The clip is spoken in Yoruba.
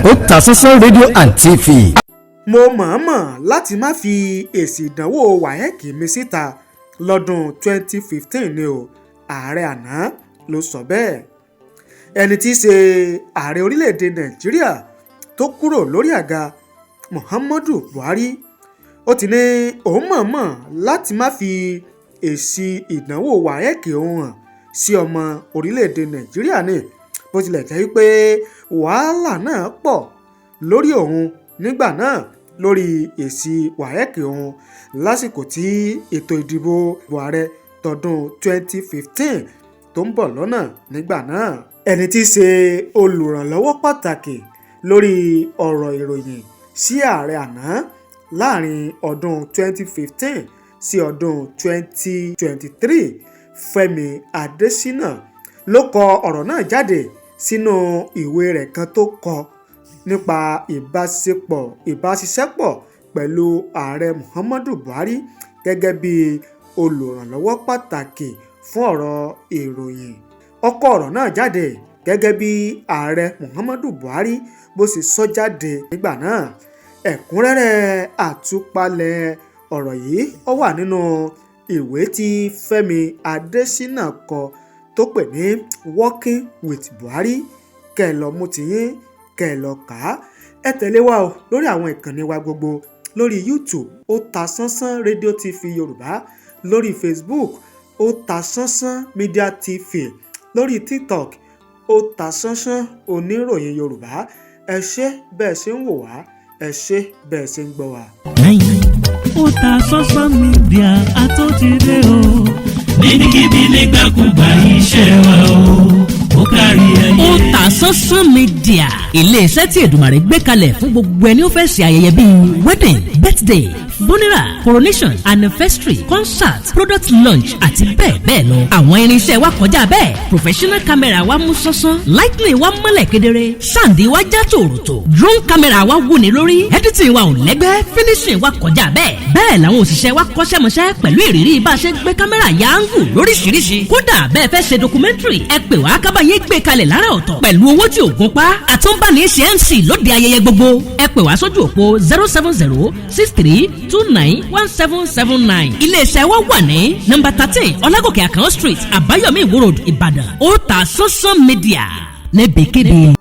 Otasansan rédíò and TV. Mo mọ̀ọ́mọ̀ láti má fi èsì ìdánwò WAEC mi síta lọ́dún 2015 ni o, ààrẹ àná ló sọ bẹ́ẹ̀. Ẹni tí í ṣe ààrẹ orílẹ̀‐èdè Nàìjíríà tó kúrò lórí àga, Muhammadu Buhari, ó ti ní òun mọ̀ọ́mọ̀ láti má fi èsì ìdánwò WAEC òun hàn sí ọmọ orílẹ̀‐èdè Nàìjíríà ní, bó tilẹ̀ jẹ́ pé wàhálà náà pọ̀ lórí òun nígbà náà lórí èsì WAEC òun lásìkò tí ètò ìdìbò ààrẹ tọdún 2015 tó ń bọ̀ lọ́nà nígbà náà. Ẹni tí í ṣe olùrànlọ́wọ́ pàtàkì lórí ọ̀rọ̀ ìròyìn sí ààrẹ àná láàrin ọdún 2015 sí ọdún 2023, Fẹ́mi Adésínà, ló kọ ọ̀rọ̀ náà jáde sínú ìwé rẹ̀ kan tó kọ nípa ìbáṣiṣẹ́pọ̀ pẹ̀lú ààrẹ Muhammadu Buhari gẹ́gẹ́ bí olùrànlọ́wọ́ pàtàkì fún ọ̀rọ̀ ìròyìn. Ó kọ ọ̀rọ̀ náà jáde gẹ́gẹ́ bí ààrẹ Muhammadu Buhari bó ṣe sọ jáde nígbà náà. Ẹ̀kúnrẹ́rẹ́ àtúpalẹ̀ ọ̀rọ̀ yìí, ó wà nínú ìwé tí Fẹ́mi Adésínà kọ tó pè ní Working with Buhari. Kẹ́ ẹ lọ mú tiyín, kẹ́ ẹ lọ kà á. Ẹ tẹ̀lé wa o lórí àwọn ìkànnì wa gbogbo: lórí YouTube, Otasansan Rédíò TV Yorùbá; lórí Facebook, Otasansan Media TV; lórí TikTok, Otasansan Oníròyìn Yorùbá. Ẹ ṣé bẹ́ẹ̀ ṣe ń wò wá, ẹ ṣé bẹ́ẹ̀ ṣe ń gbọ́ wá. Otasansan Media àtúntìdé o. Níbikíbi, nígbàkúgbà, iṣẹ́ wa o, ó kárí ayé. Otasansan Media, iléeṣẹ́ tí Èdùmàrè gbé kalẹ̀ fún gbogbo ẹni ó fẹ́ ṣe ayẹyẹ bíi wedding, birthday, funeral, coronation, anniversary, concert, product launch àti bẹ́ẹ̀ bẹ́ẹ̀ lọ. Àwọn irinṣẹ́ wa kọjá bẹ́ẹ̀. Professional camera wa mú sánsan, lighting wa mọ́lẹ̀ kedere, sound wa já tòròtò, drone camera wa wúni lórí, editing wa ò lẹ́gbẹ́, finishing wa kọjá bẹ́ẹ̀. Bẹ́ẹ̀ làwọn òṣìṣẹ́ wa kọ́ṣẹ́mọṣẹ́ pẹ̀lú ìrírí bá a ṣe gbé kámẹ́rà ya angle lóríṣiríṣi. Kódà bẹ́ẹ̀ fẹ́ ṣe documentary, ẹ pè wá ká bá yín gbé kalẹ̀ lára ọ̀tọ̀ pẹ̀lú owó tí ò gún pa. Àtúnbáni ṣe MC lóde ayẹyẹ gbogbo. Ẹ pè wá sójú òpó 07063291779. Iléeṣẹ́ wa wà ní nọ́mbà 13, Ọlágòkè Àkànó Street, Àbáyọ̀mí, Ìwó Road, Ìbàdàn. Otasansan Media níbikíbi.